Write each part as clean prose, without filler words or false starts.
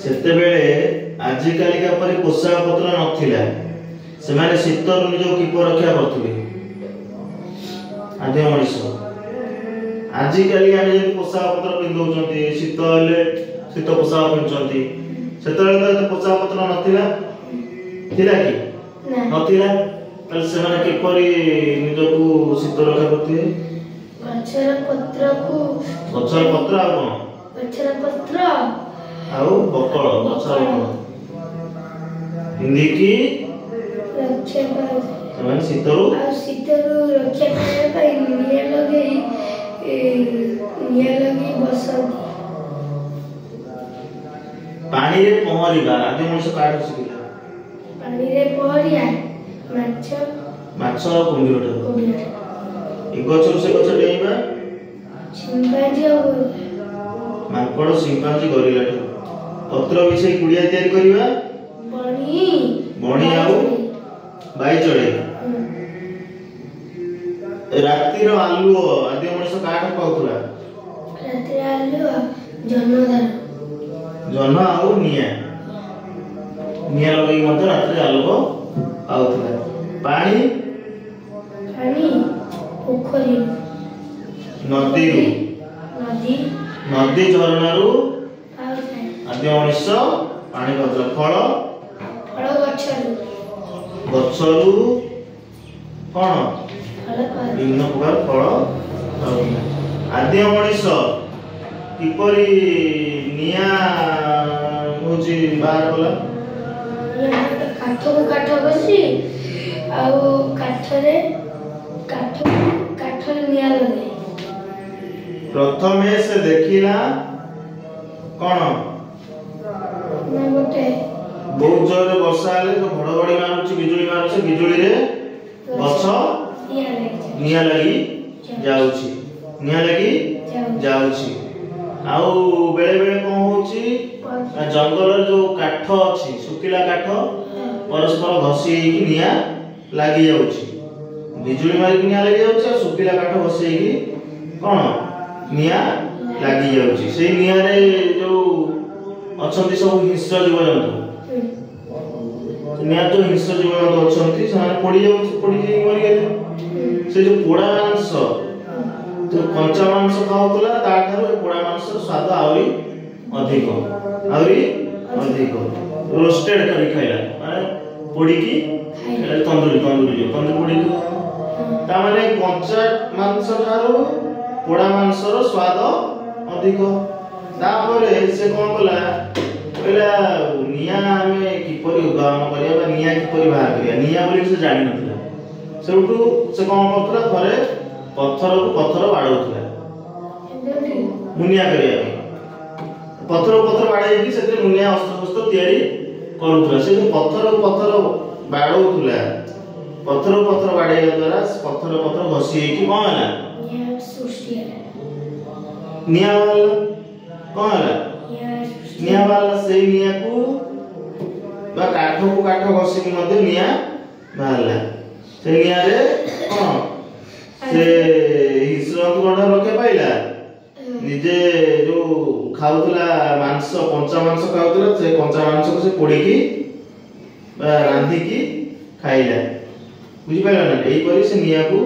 ସେତେବେଳେ ଆଜିକାଲିକା ପରି ପୋଷାକ ପତ୍ର ନଥିଲା, ସେମାନେ ଶୀତରୁ ନିଜକୁ କିପରି ରକ୍ଷା କରୁଥିଲେ ଆଦିମ ମଣିଷ? ଆଜିକାଲି ଆମେ ଯେମିତି ପୋଷାକ ପତ୍ର ପିନ୍ଧଉଛନ୍ତି, ଶୀତ ହେଲେ ଶୀତ ପୋଷାକ ପିନ୍ଧୁଛନ୍ତି, ସେତେବେଳେ ତ ଏତେ ପୋଷାକ ପତ୍ର ନଥିଲା। ଥିଲା କି? ନା। ନଥିଲା। ତାହେଲେ ସେମାନେ କିପରି ନିଜକୁ ଶୀତ ରକ୍ଷା କରୁଥିବେ? ଗଛର ପତ୍ରକୁ। ଗଛର ପତ୍ର ଆଉ କଣ? ଗଛର ପତ୍ର ଆଉ ବକଳ, ଗଛର ବକଳ ପିନ୍ଧିକି ରକ୍ଷା ପାଉଥିଲେ। ସେମାନେ ଶୀତରୁ ଆଉ ଶୀତରୁ ରକ୍ଷା ପାଇବା ପାଇଁ ନିଆଁ ଲଗେଇ ନିଆଁ ଲଗେଇ ବସନ୍ତି। ପାଣିରେ ପହଁରିବା ଆଦିମ ମଣିଷ କାହାଠୁ ଶିଖିଲା? ପାଣିରେ ପହଁରିବା ମାଛ। ମାଛ ଆଉ କୁମ୍ଭୀର ଠାରୁ। କୁମ୍ଭୀର। ଏ ଗଛରୁ ସେ ଗଛ ଡେଇଁବା? ସିମ୍ପାଞ୍ଜି ଆଉ ମାଙ୍କଡ, ସିମ୍ପାଞ୍ଜି, ଗରିଲା ଠାରୁ। ପତ୍ର ବିଛେଇ କୁଡିଆ ତିଆରି କରିବା? ବଣି। ବଣି ଆଉ ବାଇ ଚଢେଇ। ରାତିର ଆଲୁଅ ଆଦିମ ମଣିଷ କାହାଠୁ ପାଉଥିଲା? ରାତିରେ ଆଲୁଅ ଜହ୍ନଧାର। ଜହ୍ନ ଆଉ ନିଆଁ, ନିଆଁ ଲଗେଇକି ମଧ୍ୟ ରାତିରେ ଆଲୋକ ପାଉଥିଲା। ପାଣି? ପାଣି ପୋଖରୀ। ନଦୀରୁ। ନଦୀ। ନଦୀ ଝରଣାରୁ ପାଉଥାଏ। ଆଦିମ ମଣିଷ ପାଣି ପାଉଥିଲା। ଫଳ? ଫଳ ଗଛରୁ। ଗଛରୁ କଣ? ଫଳ ପାଉଥାଏ। ବିଭିନ୍ନ ପ୍ରକାର ଫଳ ପାଉଥିଲା। ଆଦିମ ମଣିଷ କିପରି ନିଆଁ ହଉଛି ବାହାର କଲା? କାଠକୁ କାଠ ଘଷି ଆଉ କାଠରେ କାଠ କାଠରେ ନିଆଁ ଲଗାଇ। ପ୍ରଥମେ ସେ ଦେଖିଲା କଣ? ନା ଗୋଟେ ବହୁତ ଜୋରରେ ବର୍ଷା ହେଲେ ଯୋଉ ଘଡଘଡି ମାରୁଛି, ବିଜୁଳି ମାରୁଛି, ବିଜୁଳିରେ ଗଛ ନିଆଁ ଲାଗିଯାଏ। ନିଆଁ ଲାଗି ଯାଉଛି, ନିଆଁ ଲାଗି ଯାଉଛି। ଆଉ ବେଳେ ବେଳେ କଣ ହଉଛି ନା ଜଙ୍ଗଲରେ ଯୋଉ କାଠ ଅଛି, ଶୁଖିଲା କାଠ ପରସ୍ପର ଘଷି ହେଇକି ନିଆଁ ଲାଗି ଯାଉଛି। ବିଜୁଳି ମାରିକି ନିଆଁ ଲାଗି ଯାଉଛି, ଆଉ ଶୁଖିଲା କାଠ ଘଷି ହେଇକି କଣ ନିଆଁ ଲାଗି ଯାଉଛି। ସେଇ ନିଆଁରେ ଯୋଉ ଅଛନ୍ତି ସବୁ ହିଂସ୍ର ଜୀବଜନ୍ତୁ, ନିଆଁ ଯୋଉ ହିଂସ୍ର ଜୀବଜନ୍ତୁ ଅଛନ୍ତି ସେମାନେ ପୋଡି ଯାଉଛି, ପୋଡି ଯାଇକି ମରିଗଲେ। ସେ ଯୋଉ ପୋଡା ମାଂସ, ଯୋଉ କଞ୍ଚା ମାଂସ ଖାଉଥିଲା, ତାଠାରୁ ଏ ପୋଡା ମାଂସର ସ୍ୱାଦ ଆହୁରି ଅଧିକ, ଆହୁରି ଅଧିକ। ରୋଷ୍ଟେଡ କରି ଖାଇଲା ମାନେ ପୋଡିକି ଖାଇଲା, ତନ୍ଦୁରୀ, ତନ୍ଦୁରୀ ଯୋଉ ତନ୍ଦୁରୀ ପୋଡିକି, ତାମାନେ କଞ୍ଚା ମାଂସ ଠାରୁ ପୋଡା ମାଂସର ସ୍ୱାଦ ଅଧିକ। ତାପରେ ସେ କଣ କଲା? କହିଲା ନିଆଁ ଆମେ କିପରି ଉଦ୍ଭାବନ କରିବା ବା ନିଆଁ କିପରି ବାହାର କରିବା? ନିଆଁ ବୋଲି ସେ ଜାଣିନଥିଲା। ସେଇଠୁ ସେ କଣ କରୁଥିଲା? ଥରେ ପଥରକୁ ପଥର ବାଡଉଥିଲା ମୁନିଆ କରିବା ପାଇଁ। ପଥରକୁ ପଥର ବାଡେଇକି ସେଥିରେ ମୁନିଆ ଅସ୍ତ୍ର ଶସ୍ତ୍ର ତିଆରି କରୁଥିଲା। ସେ ଯୋଉ ପଥରକୁ ପଥର ବାଡଉଥିଲା, ପଥରକୁ ପଥର ବାଡେଇବା ଦ୍ୱାରା ପଥର ପଥର ଘଷି ହେଇକି କଣ ହେଲା? ନିଆଁ ସୃଷ୍ଟି ହେଲା। ନିଆଁ ବାହାରିଲା। କଣ ହେଲା? ନିଆଁ ସୃଷ୍ଟି। ନିଆଁ ବାହାରିଲା। ସେଇ ନିଆଁକୁ ବା କାଠକୁ କାଠ ଘଷିକି ମଧ୍ୟ ନିଆଁ ବାହାରିଲା। ସେ ନିଆଁରେ କଣ ସେ ହିଂସ୍ର ଜନ୍ତୁଙ୍କ ରକ୍ଷା ପାଇଲା, ନିଜେ ଯୋଉ ଖାଉଥିଲା ମାଂସ, କଞ୍ଚା ମାଂସ ଖାଉଥିଲା, ସେ କଞ୍ଚା ମାଂସକୁ ସେ ପୋଡିକି ବା ରାନ୍ଧିକି ଖାଇଲା। ବୁଝିପାରିଲ ନା? ଏଇପରି ସେ ନିଆଁକୁ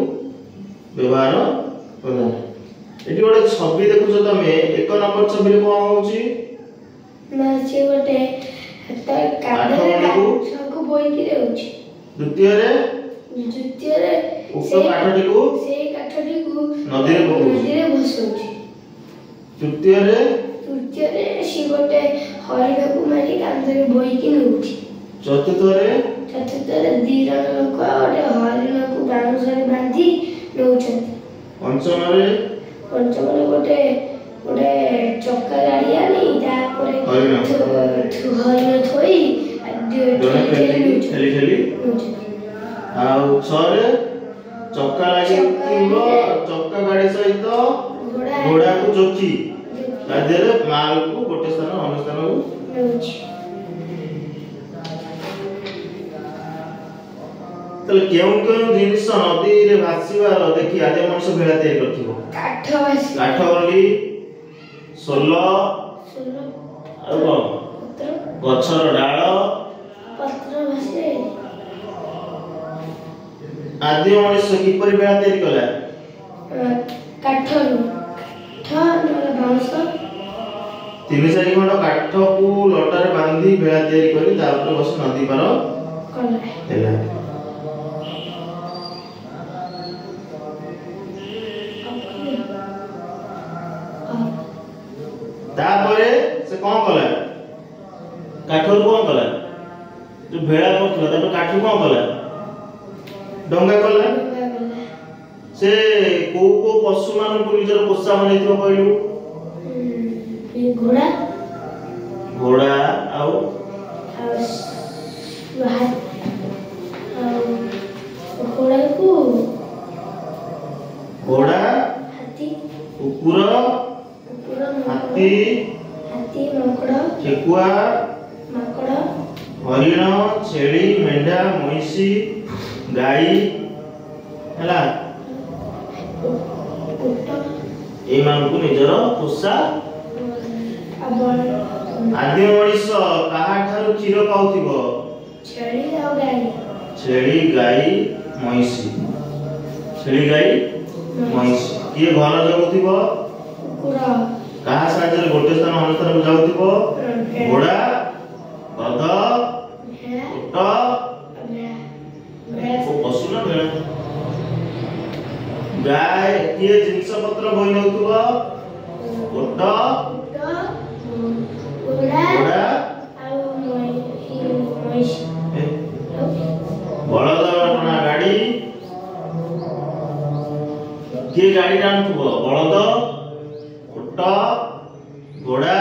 ବ୍ୟବହାର କଲା। ଏଠି ଗୋଟେ ଛବି ଦେଖୁଛ ତମେ, 1 ନମ୍ବର ଛବିରେ କଣ ହଉଛି? ନା ସିଏ ଗୋଟେ ତା କାନ୍ଧରେ କାଠକୁ ବୋହିକି ଯାଉଛି। ଦ୍ୱିତୀୟରେ? ଦ୍ୱିତୀୟରେ ଉକ୍ତ କାଠଟିକୁ ସେଇ କାଠଟିକୁ ନଦୀରେ ପକଉଛି, ନଦୀରେ ଭସଉଛି। ତୃତୀୟରେ? ତୃତୀୟରେ ସିଏ ଗୋଟେ ହରିଣକୁ ମାରି କାନ୍ଧରେ ବୋହିକି ନଉଛି। ଚତୁର୍ଥରେ? ଚତୁର୍ଥରେ 2 ଜଣ ଲୋକ ଗୋଟେ ହରିଣକୁ ବାଉଁଶରେ ବାନ୍ଧି ନଉଛନ୍ତି। ପଞ୍ଚମରେ? ପଞ୍ଚମରେ ଗୋଟେ ଗୋଟେ ଚକା ଗାଡି ଆଣି ତାପରେ ହରିଣ ହରିଣ ଥୋଇ ଜଣେ ଠେଲି ଠେଲି ଠେଲି ଠେଲି ନଉଛନ୍ତି। ଆଉ 6ରେ ଚକା ଲାଗିଥିବ, ଚକା ଗାଡି ସହିତ ଘୋଡାକୁ ଯୋକି ତା ଦେହରେ ମାଲକୁ ଗୋଟେ ସ୍ଥାନ ଅନ୍ୟ ସ୍ଥାନକୁ ନଉଛି। ତାହେଲେ କେଉଁ କେଉଁ ଜିନିଷ ନଦୀରେ ଭାସିବାର ଦେଖି ଆଦିମ ମଣିଷ ଭେଳା ତିଆରି କରିଥିବ? କାଠ। କାଠ ଗଣ୍ଡି, ସୋଲ, ଆଉ କଣ? ଗଛର ଡାଳ, ପତ୍ର ଭାସେ। ଆଦିମ ମଣିଷ କିପରି ବେଳା ତିଆରି କଲା? କାଠରୁ, କାଠ ନହେଲେ ବାଉଁଶ। 3-4 ଖଣ୍ଡ କାଠକୁ ଲଟାରେ ବାନ୍ଧି ଭେଳା ତିଆରି କରି ତା ଉପରେ ବସି ନଦୀ ପାର କଲା ହେଲା। ତାପରେ ସେ କଣ କଲା? କାଠରୁ କଣ କଲା? ଯୋଉ ଭେଳା କରୁଥିଲା, ତାପରେ କାଠରୁ କଣ କଲା? ଡଙ୍ଗା କଲା। ଡଙ୍ଗା କଲା। ସେ କୋଉ କୋଉ ପଶୁ ମାନଙ୍କୁ ନିଜର ପୋଷା ବନେଇଥିବ କହିଲୁ? ଘୋଡ଼ା। ଘୋଡ଼ା ଆଉ ଆଉ ଘୋଡ଼ାକୁ, ଘୋଡ଼ା, ହାତୀ, କୁକୁର, କୁକୁର, ହାତୀ, ହାତୀ, ମାଙ୍କଡ଼, ଠେକୁଆ, ମାଙ୍କଡ଼, ହରିଣ, ଛେଳି, ମେଣ୍ଢା, ମଇଁଷି, ଗାଈ ହେଲା। ଉଟ। ଏଇମାନଙ୍କୁ ନିଜର ପୋଷା। ଆଦିମ ମଣିଷ କାହାଠାରୁ କ୍ଷୀର ପାଉଥିବ? ଛେଳି ଆଉ ଗାଈ। ଛେଳି, ଗାଈ, ମଇଁଷି। ଛେଳି, ଗାଈ, ମଇଁଷି। କିଏ ଘର ଜଗୁଥିବ? କୁକୁର। କାହା ସାହାଯ୍ୟରେ ଗୋଟେ ସ୍ଥାନ ଅନ୍ୟ ସ୍ଥାନକୁ ଯାଉଥିବ? ଘୋଡ଼ା, ଗଧ, ଭେଳା, ଓଟ। ଭେଳା, ଭେଳା। ପଶୁ ନା ଭେଳା? ଗାଈ। କିଏ ଜିନିଷ ପତ୍ର ବୋହି ନେଉଥିବ? ଓଟ, ଉଟ, ଘୋଡ଼ା ଘୋଡ଼ା ଆଉ ମଇଁଷି। ବଳଦ ଟଣା ଗାଡ଼ି। କିଏ ଗାଡ଼ି ଟାଣୁଥିବ? ବଳଦ, ଓଟ, ଘୋଡ଼ା,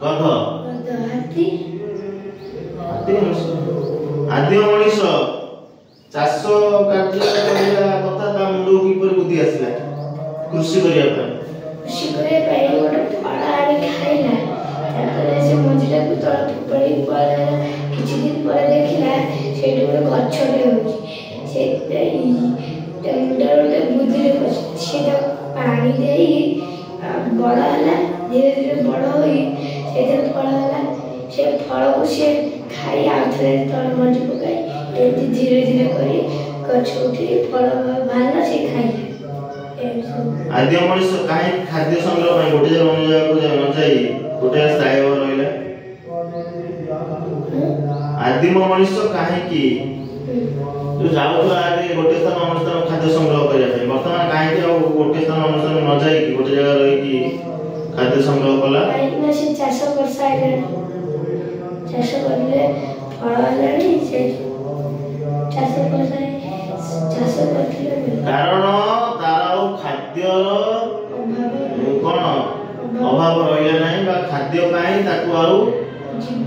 ଗଧ। ଗଧ, ହାତୀ। ହାତୀ ମଣିଷ। ଆଦିମ ମଣିଷ ଚାଷ କାର୍ଯ୍ୟ କରିବା କଥା ତା ମୁଣ୍ଡକୁ କିପରି ବୁଦ୍ଧି ଆସିଲା କୃଷି କରିବା ପାଇଁ? କୃଷି କରିବା ପାଇଁ ଗୋଟେ ଫଳ ଆଣି ଖାଇଲା। ତାପରେ ସେ ମଞ୍ଜିଟାକୁ ତଳେ ଫୋପାଡ଼ି ପଳେଇଲା। କିଛି ଦିନ ପରେ ଦେଖିଲା ସେଇଠି ଗୋଟେ ଗଛଟେ ହେଉଛି। ସେଇଥିପାଇଁ ତା ମୁଣ୍ଡରେ ଗୋଟେ ବୁଦ୍ଧିରେ ସେ ତାକୁ ପାଣି ଦେଇ ବଡ଼ ହେଲା। ଧୀରେ ଧୀରେ ବଡ଼ ହୋଇ ସେଇଥିରେ ଫଳ ହେଲା। ସେ ଫଳକୁ ସିଏ ଖାଇ ଆଉ ଥରେ ତଳେ ମଞ୍ଜି ପକାଇ ଏମିତି ଧୀରେ ଧୀରେ କରି ଗଛ ଉଠି ଫଳ ବାହାରିଲା, ସେ ଖାଇଲା। ଏମିତି ସବୁ। ଆଦିମ ମଣିଷ କାହିଁକି ଖାଦ୍ୟ ସଂଗ୍ରହ ପାଇଁ ଗୋଟେ ଜାଗାରୁ ଅନ୍ୟ ଜାଗାକୁ ନ ଯାଇ ଗୋଟେ ସ୍ଥାୟୀ ଭାବେ ରହିଲା? ଆଦିମ ମଣିଷ କାହିଁକି ଯୋଉ ଯାଉଥିଲା ଆଗେ ଗୋଟେ ସ୍ଥାନ ଅନ୍ୟ ସ୍ଥାନ ଖାଦ୍ୟ ସଂଗ୍ରହ କରିବା ପାଇଁ, ବର୍ତ୍ତମାନ କାହିଁକି ଆଉ ଗୋଟେ ସ୍ଥାନ ଅନ୍ୟ ସ୍ଥାନ ନ ଯାଇକି ଗୋଟେ ଜାଗାରେ ରହିକି ଖାଦ୍ୟ ସଂଗ୍ରହ କଲା? କାହିଁକି ନା ସେ ଚାଷ କରିସାରିଲାଣି। ଚାଷ କଲେ ଫଳ ହେଲାଣି। ସେ ଚାଷ କରିସାରି ଚାଷ କରିଥିଲେ କାରଣ ତାର ଆଉ ଖାଦ୍ୟର ଅଭାବ କଣ ଅଭାବ ରହିଲା ନାହିଁ ବା ଖାଦ୍ୟ ପାଇଁ ତାକୁ ଆଉ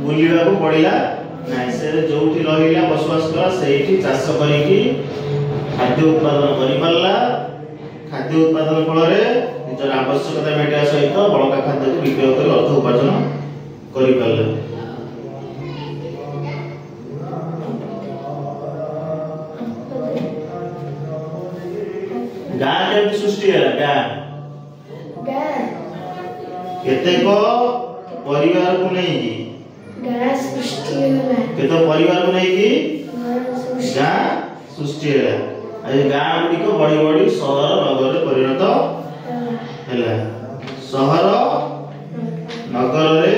ବୁଲିବାକୁ ପଡ଼ିଲା ନାହିଁ। ସେ ଯୋଉଠି ରହିଲା, ବସବାସ କଲା, ସେଇଠି ଚାଷ କରିକି ଖାଦ୍ୟ ଉତ୍ପାଦନ କରିପାରିଲା। ଖାଦ୍ୟ ଉତ୍ପାଦନ ଫଳରେ ନିଜର ଆବଶ୍ୟକତା ମେଣ୍ଟାଇବା ସହିତ ବଳକା ଖାଦ୍ୟକୁ ବିକ୍ରୟ କରି ଅର୍ଥ ଉପାର୍ଜନ କରିପାରିଲା। ଗାଁ କେମିତି ସୃଷ୍ଟି ହେଲା? ଗାଁ ଗାଁ କେତେକ ପରିବାରକୁ ନେଇକି ଗାଁ ସୃଷ୍ଟି ହେଲା। କେତେ ପରିବାରକୁ ନେଇକି ଗାଁ ସୃଷ୍ଟି ଗାଁ ସୃଷ୍ଟି ହେଲା। ଆଉ ଏ ଗାଁ ଗୁଡ଼ିକ ବଢି ବଢି ସହର ନଗରରେ ପରିଣତ ହେଲା। ହେଲା। ସହର ନଗରରେ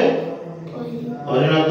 ପରିଣତ